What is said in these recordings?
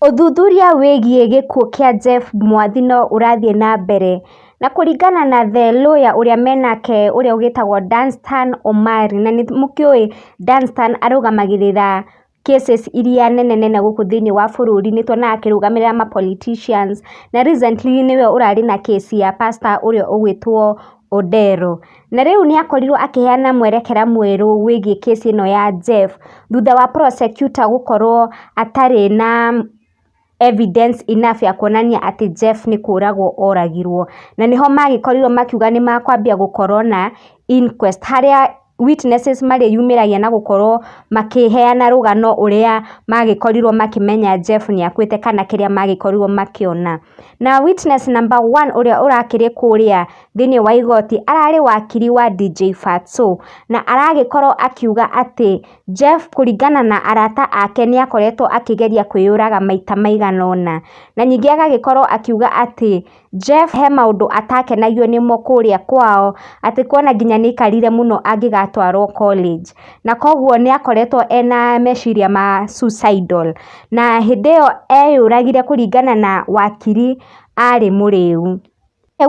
Ũthuthuria wĩgiĩ gĩkuũ kĩa Jeff Mwathi no ũrathiĩ na mbere, na kũringana na the lawyer ũrĩa menake ũrĩa ũgĩtagwo Danstan Omari, na nĩ mũkĩũĩ Danstan arũgamagĩrĩra cases iria nene nene gũkũ thĩinĩ wa bũrũri, nĩ tuonaga akĩrũgamĩrĩra ma politicians, na recently nĩwe ũrarĩ na case ya pastor ũrĩa ũgwĩtwo Odero. Na rĩu nĩ akorirwo akĩheana mwerekera mwerũ wĩgiĩ case ĩno ya Jeff, thutha wa prosecutor gũkorwo atarĩ na evidence enough ya kuonania atĩ Jeff nĩ kũragwo oragirwo. Na nĩho magĩkorirwo makiuga nĩ makwambia gũkorwo na inquest harĩa witnesses marĩyumĩragia na gũkorwo makĩheana rũgano ũrĩa magĩkorirwo makĩmenya Jeff nĩ akuĩte kana kĩrĩa magĩkorirwo makĩona. Na witness number one ũrĩa ũrakĩrĩ kũrĩa thĩinĩ wa igoti ararĩ wakiri wa DJ Fatxo, na aragĩkorwo akiuga atĩ Jeff kũringana na arata ake nĩ akoretwo akĩgeria kwĩyũraga maita maigana ũna. Na ningĩ agagĩkorwo akiuga atĩ Jeff he maũndũ atakenagio nĩmo kũrĩa kwao, atĩ kuona nginya nĩ aikarire mũno angĩgatwarwo college. Na koguo nĩ akoretwo ena meciria ma suicidal. Na hĩndĩ ĩyo eyũragire kũringana na wakiri arĩ mũrĩu.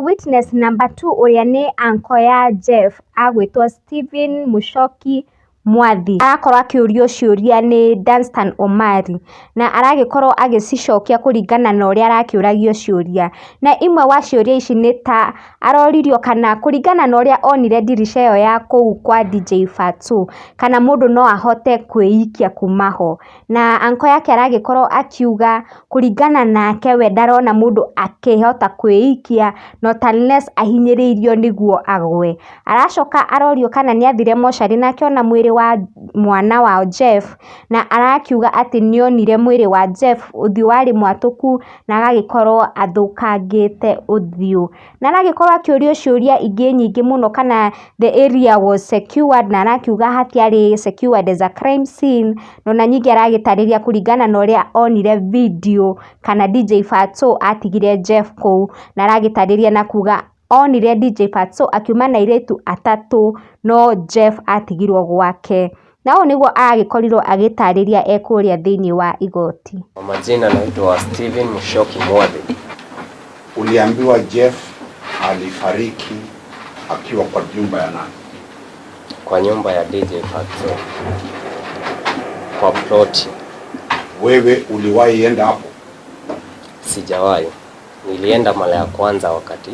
Witness number two ũrĩa nĩ uncle ya Jeff agwĩtwo Stephen Muchoki Mwathi arakorwo akĩũrio ciũria nĩ Danstan Omari na aragĩkorwo agĩcicokia kũringana na ũrĩa arakĩũragio ciũria. Na imwe wa ciũria ici nĩ ta aroririo kana kũringana na ũrĩa onire ndirica ĩyo ya kũu kwa DJ Fatxo, kana mũndũ no ahote kwĩikia kuma ho. Na uncle yake aragĩkorwo akiuga kũringana nake we ndarona mũndũ akĩhota kwĩikia not unless ahinyĩrĩirio nĩguo agwe. Aracoka arorio kana nĩ athire mocarĩ na akĩona mwĩrĩ wa mwana wa Jeff, na arakiuga atĩ nĩ onire mwĩrĩ wa Jeff ũthiũ warĩ mwatũku na agagĩkorwo athũkangĩte ũthiũ. Na aragĩkorwo akĩũrio ciũria ingĩ nyingĩ mũno kana the area was secured, na arakiuga hatiarĩ secured as a crime scene, na ona ningĩ aragĩtarĩria kũringana na ũrĩa onire video kana DJ Fatxo atigire Jeff kũu, na aragĩtarĩria na kuga onire DJ Fatxo akiuma na airĩtu atatũ no Jeff atigirwo gwake. Na ũũ nĩguo aragĩkorirwo agĩtarĩria e kũrĩa thĩinĩ wa igoti. Kwa majina naitwa Steven Mushoki Mwathi. Uliambiwa Jeff alifariki akiwa kwa nyumba ya nani? Kwa nyumba ya DJ Fatxo kwa ploti. Wewe uliwahi enda hapo? Sijawahi. Nilienda mara ya kwanza wakati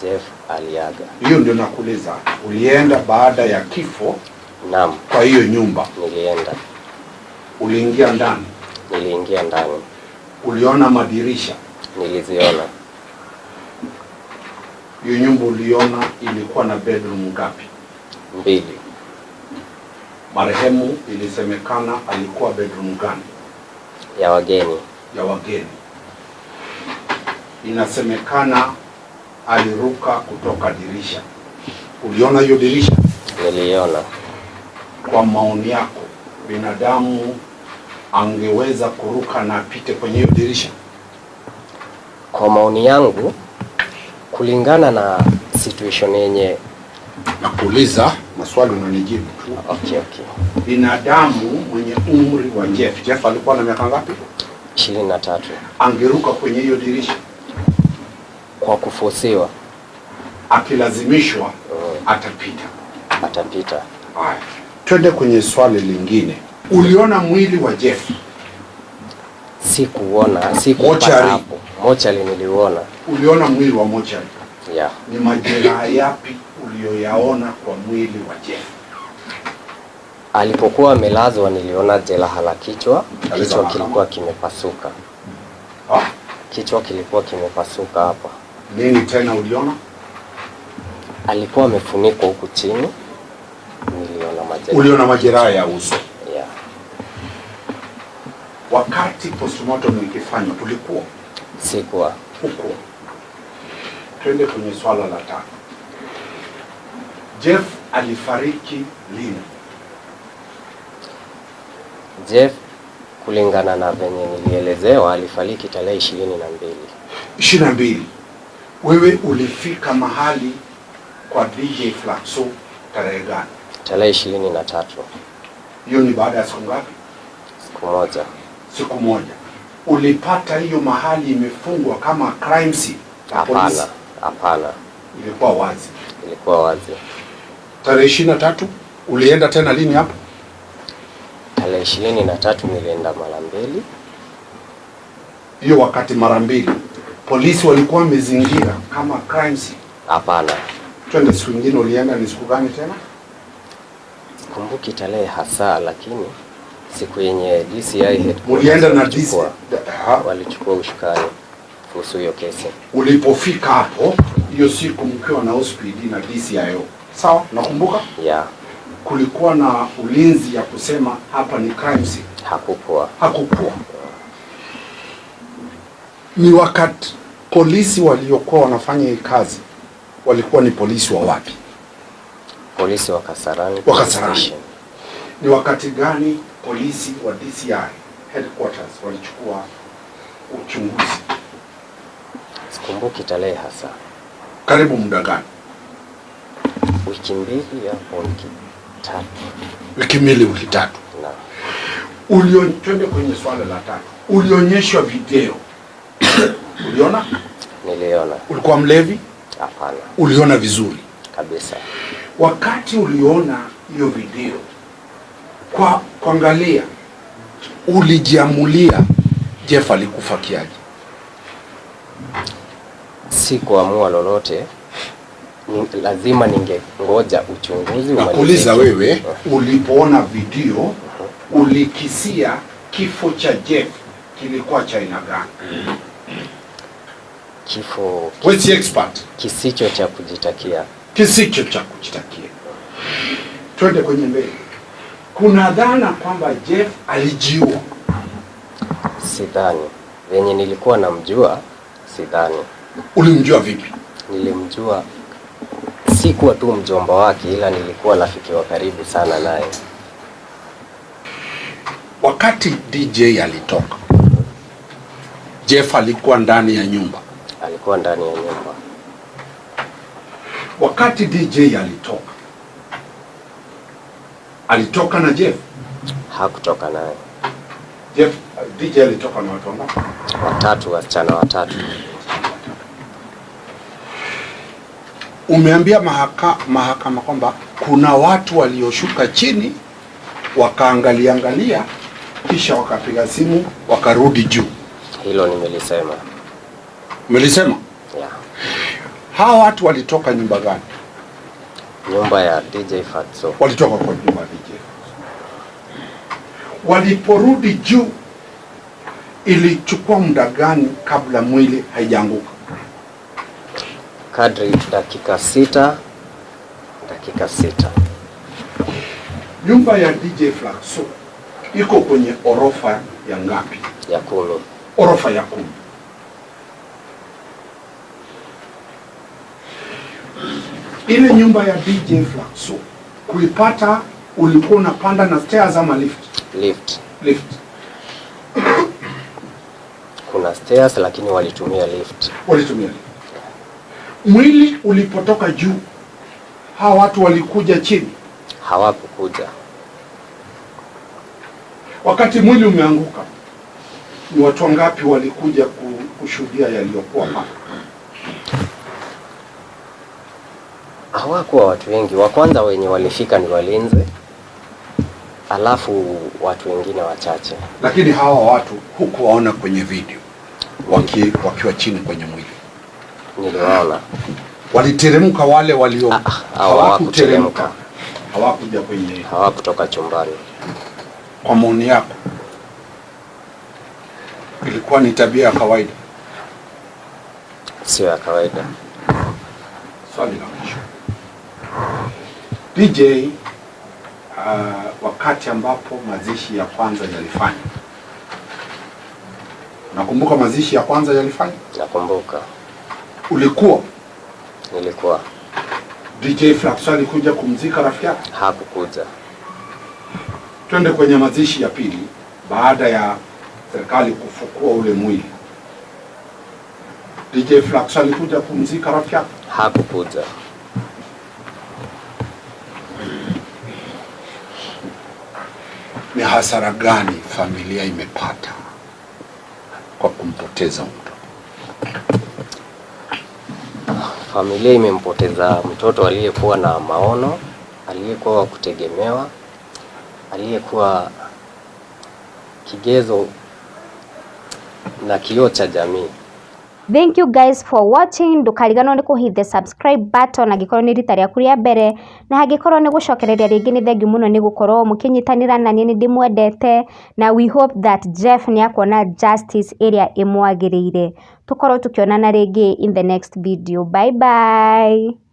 Jeff aliaga. Hiyo ndio nakuuliza, ulienda baada ya kifo? Naam. Kwa hiyo nyumba? Nilienda. Uliingia ndani? Niliingia ndani. Uliona madirisha? Niliziona. Hiyo nyumba uliona ilikuwa na bedroom ngapi? Mbili. Marehemu ilisemekana alikuwa bedroom gani? Ya wageni. Ya wageni. Inasemekana aliruka kutoka dirisha. Uliona hiyo dirisha? Niliona. Kwa maoni yako, binadamu angeweza kuruka na apite kwenye hiyo dirisha? Kwa maoni yangu, kulingana na situation yenye Nakuuliza maswali unanijibu tu. Okay. Binadamu mwenye umri wa Jeff, Jeff alikuwa na miaka ngapi? 23. Angeruka kwenye hiyo dirisha? Kwa kufosiwa. Akilazimishwa atapita. Atapita. Haya, twende kwenye swali lingine. Uliona mwili wa Jeff? Sikuona, sikupata Mochari. hapo. Mochari niliuona. Uliona mwili wa mochari? Yeah. Ni majeraha yapi uliyoyaona kwa mwili wa Jeff? Alipokuwa amelazwa niliona jeraha la kichwa. Aliza Kichwa mahakama. kilikuwa kimepasuka. Kichwa kilikuwa kimepasuka hapa. Nini tena uliona? Alikuwa amefunikwa huku chini. Niliona majeraha. Uliona majeraha ya uso? Yeah. Wakati postmortem ikifanywa ulikuwa? Sikuwa. Huko. Twende kwenye swala la tano. Jeff alifariki lini? Jeff kulingana na venye nilielezewa alifariki tarehe 22. 22. Wewe ulifika mahali kwa DJ Fatxo tarehe gani? Tarehe 23. Hiyo ni baada ya siku ngapi? Siku moja. Siku moja. Ulipata hiyo mahali imefungwa kama crime scene na polisi? Hapana, hapana, Ilikuwa wazi. Ilikuwa wazi. Tarehe 23 ulienda tena lini hapo? Tarehe 23 nilienda mara mbili. Hiyo wakati mara mbili polisi walikuwa wamezingira kama crime scene? Hapana. Twende siku nyingine, ulienda ni siku gani tena? Sikumbuki tarehe hasa, lakini siku yenye DCI headquarters Mulienda na walichukua DC? Walichukua ushukani kuhusu hiyo kesi. Ulipofika hapo hiyo siku mkiwa na OCPD na DCIO, sawa? Nakumbuka Ya. Kulikuwa na ulinzi ya kusema hapa ni crime scene? Hakukuwa. Hakukuwa. Ni wakati polisi waliokuwa wanafanya hii kazi walikuwa ni polisi wa wapi? Polisi wa Kasarani. Wa Kasarani. Station. Ni wakati gani polisi wa DCI headquarters walichukua uchunguzi? Sikumbuki tarehe hasa. Karibu muda gani? Wiki 2 hapo, wiki 3. Wiki 2, wiki 3. Na Twende kwenye swala la tatu. Ulionyeshwa video. Uliona? Niliona. Ulikuwa mlevi? Hapana. Uliona vizuri? Kabisa. Wakati uliona hiyo video, kwa kuangalia, ulijiamulia Jeff alikufa kiaje? Sikuamua lolote. Ni lazima ningengoja uchunguzi Nakuuliza umalizike. wewe, ulipoona video ulikisia kifo cha Jeff kilikuwa cha aina gani? Kifo Wewe si expert. kisicho cha kujitakia. Kisicho cha kujitakia. Twende kwenye mbele. Kuna dhana kwamba Jeff alijiua. Sidhani. Venye nilikuwa namjua, sidhani. Ulimjua vipi? Nilimjua, sikuwa tu mjomba wake, ila nilikuwa rafiki wa karibu sana naye. Wakati DJ alitoka, Jeff alikuwa ndani ya nyumba. Alikuwa ndani ya nyumba. Wakati DJ alitoka, alitoka na Jeff? Hakutoka naye. Jeff, DJ alitoka na watu wangapi? Watatu, wasichana watatu. Umeambia mahakama kwamba kuna watu walioshuka chini wakaangalia angalia kisha wakapiga simu wakarudi juu. Hilo nimelisema. Umelisema? Yeah. Hawa watu walitoka nyumba gani? Nyumba ya DJ Fatxo. Walitoka kwa nyumba ya DJ. Waliporudi juu ilichukua muda gani kabla mwili haijaanguka? Kadri dakika 6, dakika 6. Nyumba ya DJ Fatxo iko kwenye orofa ya ngapi? Ya 10. Orofa ya 10. Ile nyumba ya DJ Fatxo kuipata ulikuwa unapanda na stairs ama lift? Lift. Lift. Kuna stairs lakini walitumia lift. Walitumia lift. Mwili ulipotoka juu, hawa watu walikuja chini? Hawakukuja. Wakati mwili umeanguka, ni watu wangapi walikuja kushuhudia yaliyokuwa pale? Hawakuwa watu wengi. Wa kwanza wenye walifika ni walinzi, alafu watu wengine wachache. Lakini hawa watu hukuwaona kwenye video wakiwa chini kwenye mwili? Niliwaona. Waliteremka wale walio Hawakuteremka. Hawakuja kwenye Hawakutoka chumbani. Kwa maoni yako ilikuwa ni tabia ya kawaida? Sio ya kawaida. Swali la mwisho. DJ, wakati ambapo mazishi ya kwanza yalifanywa, nakumbuka mazishi ya kwanza yalifanywa? Nakumbuka. Ulikuwa? Nilikuwa. DJ Fatxo alikuja kumzika rafiki yake? Hakukuja. Twende kwenye mazishi ya pili baada ya serikali kufukua ule mwili. DJ Fatxo alikuja kumzika rafiki yake? Hakukuja. Ni hasara gani familia imepata imempoteza mtoto? Familia imempoteza mtoto aliyekuwa na maono, aliyekuwa wa kutegemewa, aliyekuwa kigezo na kioo cha jamii. Thank you guys for watching. Ndũkariganĩrwo nĩ kũ hit the subscribe button angĩkorwo nĩ rita rĩaku rĩa mbere, na hangĩkorwo nĩ gũcokereria rĩngĩ, nĩ thengiũ mũno nĩ gũkorwo mũkĩnyitanĩra na niĩ. Nĩ ndĩmwendete na we hope that Jeff nĩ akuona justice ĩrĩa ĩmwagĩrĩire. Tũkorwo tũkĩonana rĩngĩ in the next video. Bye bye.